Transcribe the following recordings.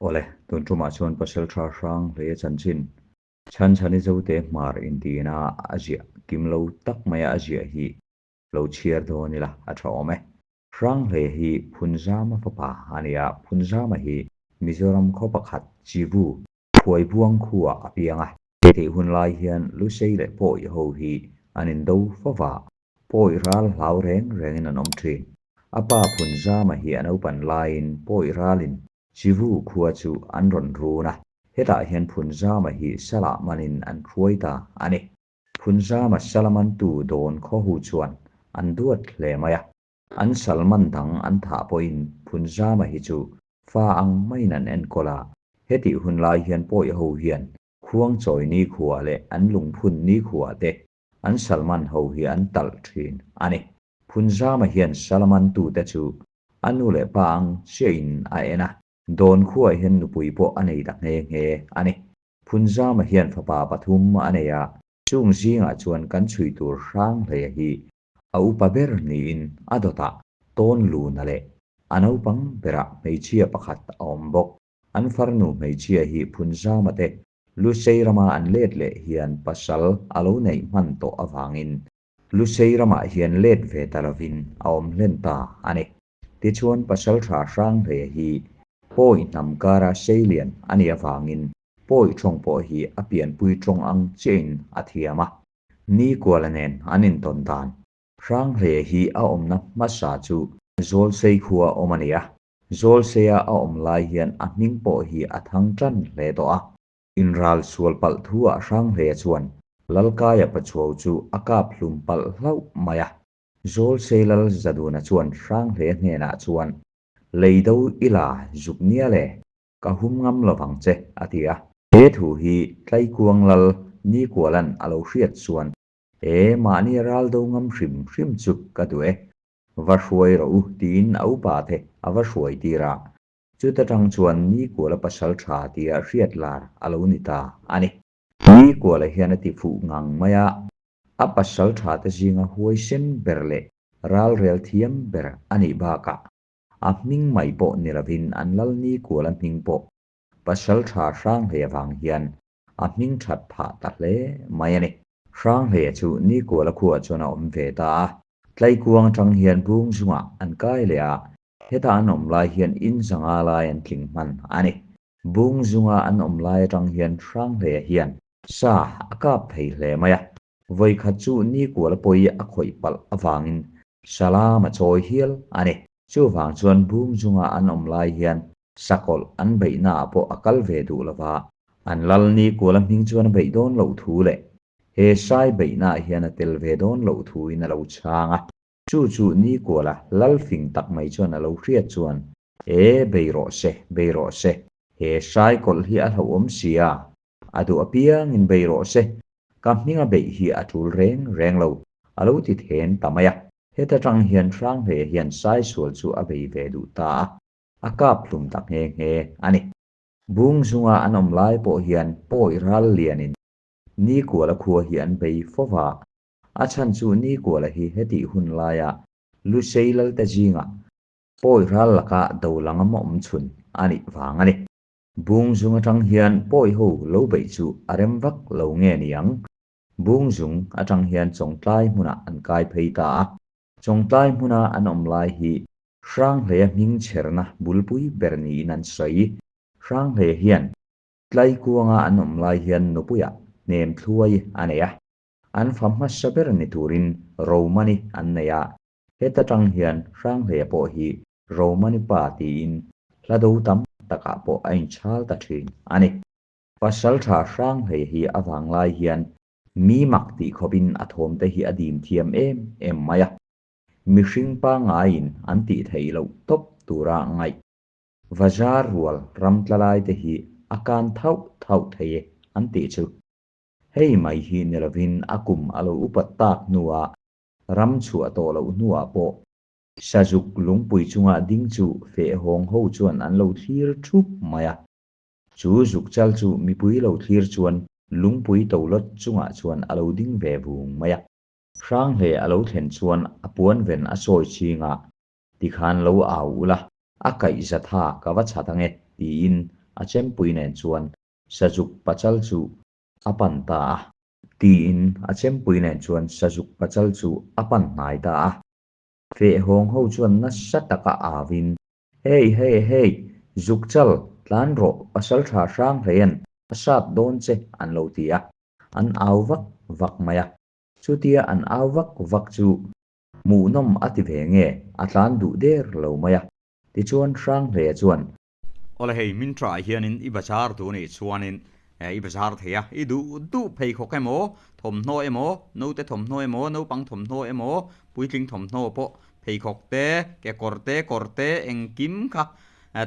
Awle, tun tumah chuan Pasaltha Hranghleia chanchin Chhanchhani Zote Hmar intihna a ziah kim lo tak maia a ziah hi lo chhiar dawn ila a tha awm e. Hranghleia hi Phunzama fapa a ni a, Phunzama hi Mizoram khaw pakhat Chivu Phuaibuang khuah a piang a. Hetih hun lai hian Lusei leh Pawi ho hi an indo fo va, Pawi ral hlau reng rengin an awm thin. A pa Phunzama hi a naupan laiin Pawi ralin Chivu khua chu an rawn run a, hetah hian Phunzama hi salah manin an hruai ta a ni. Phunzama sala mantu dawn khawhu chuan an duat hle mai a, an sal man dang an thah pawhin Phunzama hi chu fa ang maiin an enkawl a, hetih hun lai hian Pawi ho hian Khuangchawi nikhua leh an lungphun nikhua te an Salman ho hi an talh thin a ni. Phunzama hian Salaman tute chu a nu leh pa ang chiahin a en a, dawn khuaah hian nupui pawh a nei ta nghe nghe a ni. Phunzama hian fapa pathum a nei a, chung zingah chuan kan chhui tur Hranghleia hi a upa ber niin a dawtah Tawnluna leh a naupang berah hmeichhia pakhat a awm bawk. An farnu hmeichhia hi Phunzama te Lusei rama an let leh hian pasal a lo neih hman tawh avangin Lusei ramah hian let ve ta lovin a awm hlen ta a ni. Tichuan pasal tha Hranghleia hi Pawi hnam kara seilian a nih avangin Pawi tawng pawh hi a pianpui tawng ang chiahin a thiam a. Nikuala nen an intawn dan Hranghleia hi a awmna hmasa chu Zawlsei khua awm a ni a. Zawlseia a awm lai hian a hming pawh hi a thang tan hle tawh a. Inral sual palh thu-ah Hranghleia chuan Lalkaia Pachuau chu a kap hlum palh hlauh mai a. Zawlsei Lal Zaduna chuan Hranghleia hnenah chuan, Lei do ila zuk nia le, ka hum ngam lovang che, a ti a. He thu hi Tlaikuang Lal Nikualan a lo hriat chuan, E, mahni ral do ngam hrim hrim chu ka duh e, Va hruai rawh u tiin a upa te a va hruai tir a, chuta tang chuan Nikuala pasal tha tia hriat lar a lo ni ta a ni. Nikuala hian a ti fuh ngang mai a, a pasal tha te zinga huaisen ber leh ralrel thiam ber a nih bakah a hming mai pawh ni lovin an lal Nikuala hming pawh pasal tha Hranghleia vang hian a hming that phah ta hle mai a ni. Hranghleia chu Nikuala khuaah chuan a awm ve ta a, Tlaikuang atang hian bung zungah an kai leh a, heta an awm lai hian in zanga lai an tling hman a ni. Bung zunga an awm lai atang hian Hranghleia hian sa a kap thei hle mai a, vawikhat chu Nikuala pawi a khawih palh avangin Salam a chawi hial a ni. Chuvang chuan bung zunga an awm lai hian Sakawlh an beihnaah pawh a kal ve duh lo va, an lal ni kuala hming chuan a beih dawn loh thu leh he sai beihnaah hian a tel ve dawn loh thuin a lo chhang a. Chu chu ni kuala lal fing tak mai chuan a lo hriat chuan, E, bei rawh se, bei rawh se, he sai kawlh hi a hlauhawm si a, a duh apiangin bei rawh se, ka hminga beih hi a tul reng reng lo, a lo ti then ta mai a. Heta tang hian Hranghleia hian sai sual chu a bei ve duh ta a. A kap hlum ta nghe nghe a ni. Bung zunga an awm lai pawh hian pawi ral lianin Nikuala khua hi an bei fo va. A chhan chu Nikuala hi hetih hun laia Lusei Lalte zingah pawi ral laka do langam awm chhun a nih vang a ni. Bung zung atang hian pawi ho lo beih chu a rem vak lo nge niang. Bung zung atang hian Chawngtlai hmunah an kai phei ta a. Chawngtlai hmuna an awm lai hi Hranghleia hming chherna bulpui ber niin an sawi. Hranghleia hian Tlaikuanga an awm lai hian nupuiah hnem thluai a nei a. An fa hmasa ber ni turin Romani an nei a, heta tang hian Hranghleia pawh hi Romani pa tiin hla do tam takah pawh a inchhal ta thin a ni. Pasaltha Hranghleia hi a vanglai hian mi mak tih khawpin a thawmte hi a dim thiam em em mai a. Mihring pangaiin an tih theih loh tawp tura ngaih. Vazar rual ram tla lai te hi a kan thauh thauh thei e an tih chu. Hei mai hi ni lovin a kum a lo upat tak hnuah ram chhuah tawh loh hnuah pawh Sazuk lungpui chunga ding chu feh hawng ho chuan an lo thlir thup mai a. Chu zuk chal chu mipui lo thlir chuan lungpui tolawt chungah chuan a lo ding ve vung mai a. Hranghle a lo thlen chuan a puanven a sawi chhing a, Tikhan lo au ula, a kaih zatha ka va chhat ange, tiin a chempui nen chuan Sazuk pachal chu a pan ta a. Tiin a chempui nen chuan Sazuk pachal chu a pan hnai ta a. Fehhawng ho chuan nasa taka auin, Hey, hey, hey, Zukchal, tlan rawh, pasaltha Hranghleia'n a sat dawn che an lo ti a. An au vak vak mai a. Chutia an au vak vak chu hmuhnawm a ti ve nge, a tlan duh der lo mai a. Tichuan Hranghleia chuan. Awle hei, Myntra ah hianin i bazar duh anih chuanin i bazar thei a, i duh duh pheikhawk emaw, thawmhnaw emaw, naute thawmhnaw emaw, naupang thawmhnaw emaw, puitling thawmhnaw pawh pheikhawk te, kekawr te, kawr te, engkim kha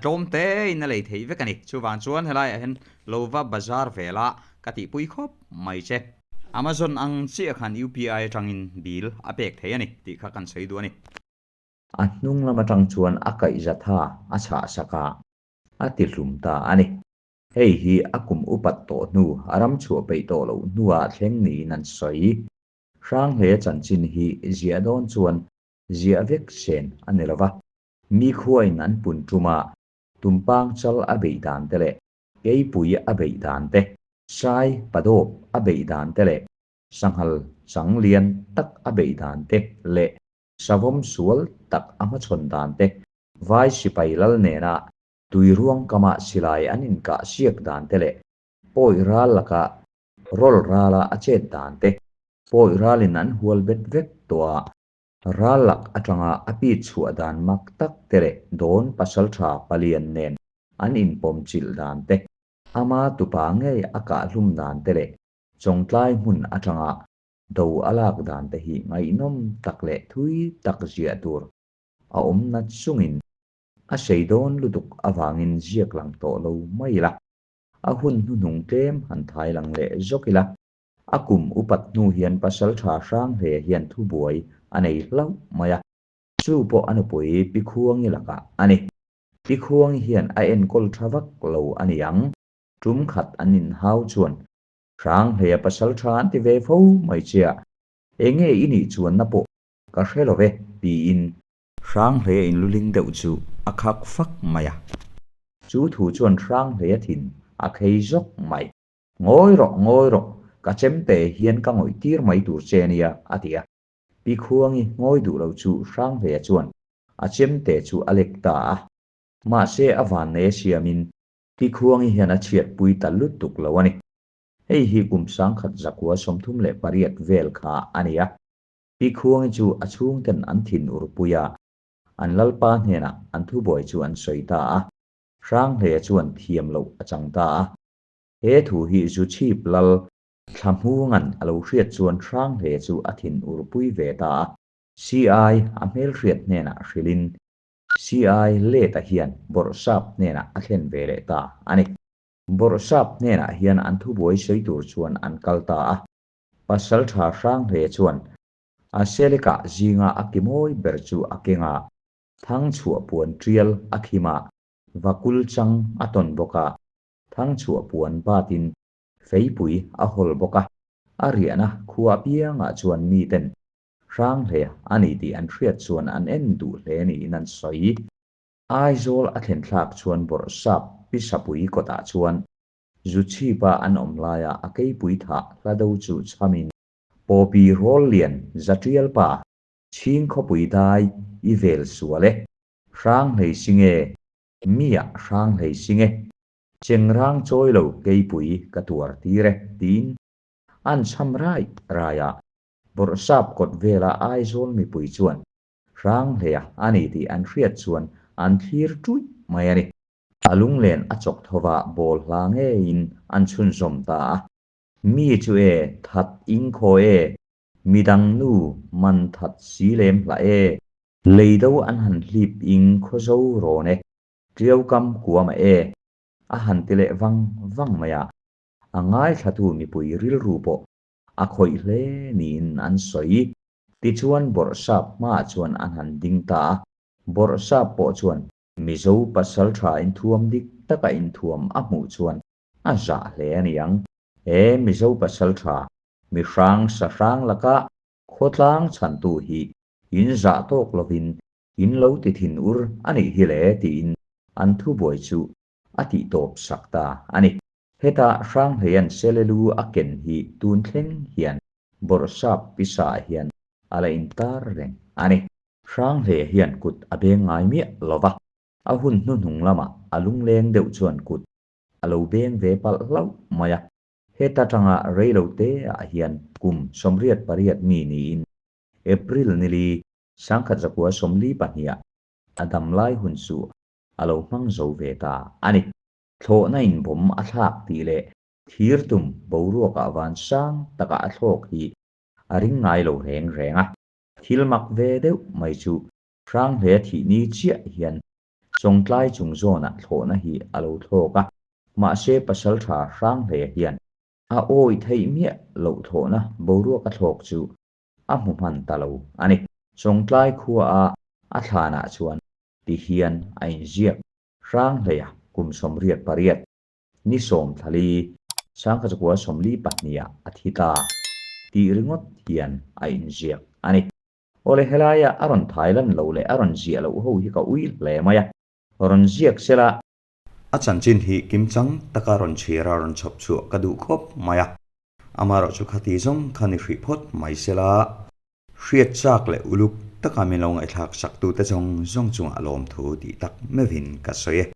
tlawm tein a lei theih vek a ni. Chuvang chuan helaiah hian lo va bazar vel a ka tihpui khawp mai che. Amazon ang chiah khan UPI atangin bill a pek thei a ni tih kha kan sawi duh a ni. A hnung lam atang chuan a kaihza tha a chhah sak a, a ti hlum ta a ni. Hei hi a kum upat tawh hnu, a ram chhuah peih tawh loh hnuah thleng niin an sawi. Hranghleia chanchin hi ziah dawn chuan ziah vek sen a ni lo va, mi khuain an pun tum a, tumpang chal a beih dan te leh keipui a beih dan te, sai padawp a beih dan te leh sanghal chang lian tak a beih dan te leh Savawm sual tak a hmachhawn dan te, Vai sipai lal nena tui ruang kama silai an inkah siak dan te leh pawi ral laka rawl rala a chet dan te, pawi ralin an hual bet vek tawh a, ral lak atanga a pit chhuah dan mak tak te leh dawn pasaltha palian nen an inpawm chilh dan te, ama tupa ngei a kahhlum dan te leh chawngtlai hmun atanga Do a lak dan te hi ngaihnawm tak leh thui tak ziah tur a awm nat chungin a sei dawn lutuk avangin ziak lang tawh lo mai ila, a hun hnuhnung tlem han thai lang leh zawk ila, a kum upat hnu hian pasaltha Hranghleia hian thubuai a nei hlauh mai a, chu pawh a nupui Pikhuangi lakah a ni. Pikhuangi hian a enkawl tha vak lo a ni ang, tum khat an inhau chuan Hranghleia pasal tha an ti ve fo mai che a, enge i nih chuanna pawh ka hre lo ve, tiin. Hranghleia inluling deuh chu a khak fak mai a. Chu thu chuan Hranghleia thin a khei zawk mai. Ngawi rawh, ngawi rawh, ka chemte hian ka ngawih tir mai tur che nia, a ti a. Pi Khuangi ngawi duh lo chu Hranghleia chuan a chemte chu a lek ta a. Mahse a vannei a siamin Pi Khuangi hian a chhiatpui ta lutuk lo a ni. Hei hi kum 1138 vel kha a ni a. Pi Khuangi chu a chhungten an thin urpui a, an lalpa hnenah an thubuai chu an sawi ta a. Hranghleia chuan thiam loh a chang ta a. He thu hi Zuchhip lal Thlahmunga'n a lo hriat chuan Hranghleia chu a thin urpui ve ta a. CI a hmelhriat hnenah hrilhin CI Leta hian Bawrhsap hnenah a thlen ve leh ta a ni. Bawrhsap hnenah hian an thubuai sawi tur chuan an kal ta a. Pasaltha Hranghleia chuan a Selekah zinga a ki mawi ber chu a keng a, Thangchhuah puan tial a khim a, Vakul chang a tawn bawk a, Thangchhuah puan batin feipui a hawl bawk a, a riahna khua apiangah chuan miten Hrang hle a ni tih an hriat chuan an en duh hle niin an sawi. Aizawl a thlen thlak chuan Bawrhsap Pi Sapui kawtah chuan Zuchhipa an awm laia a keipui thah hla do chu chhamin Pawpi rawl lian Zatial pa chhing khawpui dai i vel sual e, hrang hlei si nge, miah hrang hlei si nge, chengrang chawi lo keipui ka tuar tir e tiin an chham rai rai a. Bawrhsap kawt vela Aizawl mipui chuan Hranghleia a ni tih an hriat chuan an thlir ṭuih mai a ni. A lunglen a chawk thova bawl hla ngeiin an chhunzawm ta a. Mi chu e, that ingkhaw e, midang nu man that si lem hlah e, leido an han hlip ing khaw zo rawn e, ṭiau kam kuam a e, a han ti leh vang vang mai a. A ngaithlatu mipui rilru pawh a khawih hle niin an sawi. Tichuan Bawrhsap hmaah chuan an han ding ta a, Bawrhsap pawh chuan Mizo pasal tha inthuam dik taka inthuam a hmuh chuan a zah hle a ni ang. He Mizo pasal tha mi hrang sa hrang laka khawtlang chhantu hi in zah tawk lovin in lo ti thin ur a nih hi le tiin an thubuai chu. a tihtawp sak ta a ni. Heta Hranghleia'n sele lu a ken hi tun thleng hian Bawrhsap pisa ah hian a la intar reng a ni. Hranghleia hian kut a beng ngai miah lo va, a hun hnuhnung lamah a lungleng deuh chuan kut a lo beng ve palh hlauh mai a. Heta tanga reilo te ah hian kum 88 mi niin April nili 1942 ah a damlai hun chu a lo hmang zo ve ta a ni. Thlawhna inbawm a thlak tih leh Thir tum boruakah van sang takah a thlawk hi a ring ngai lo reng reng a. Thil mak ve deuh mai chu Hranghleia thih ni chiah hian Chawngtlai chung zawnah thlawhna hi a lo thlawk a, mahse pasaltha Hranghleia hian a awih theih miah loh thlawhna boruak a thlawk chu a hmu hman ta lo a ni. Chawngtlai khua a a thlanah chuan ti hian a inziak Hranghleia kum 88. Ni sawmthali, 1942 ah a thi ta tih ringawt hian a inziak a ni. Awle helaia a rawn thai lan loh leh a rawn ziah loh ho hi ka ui hle mai a, rawn ziak sela. A chanchin hi kimchang taka rawn chhir a rawn chhawp chhuah ka duh khawp mai a, amaherawh chu khati zawng kha ni hrih phawt mai sela. Hriat chak leh uluk taka min lo ngaihthlak saktute zawng zawng chungah lawmthu tih tak meuhin ka sawi e.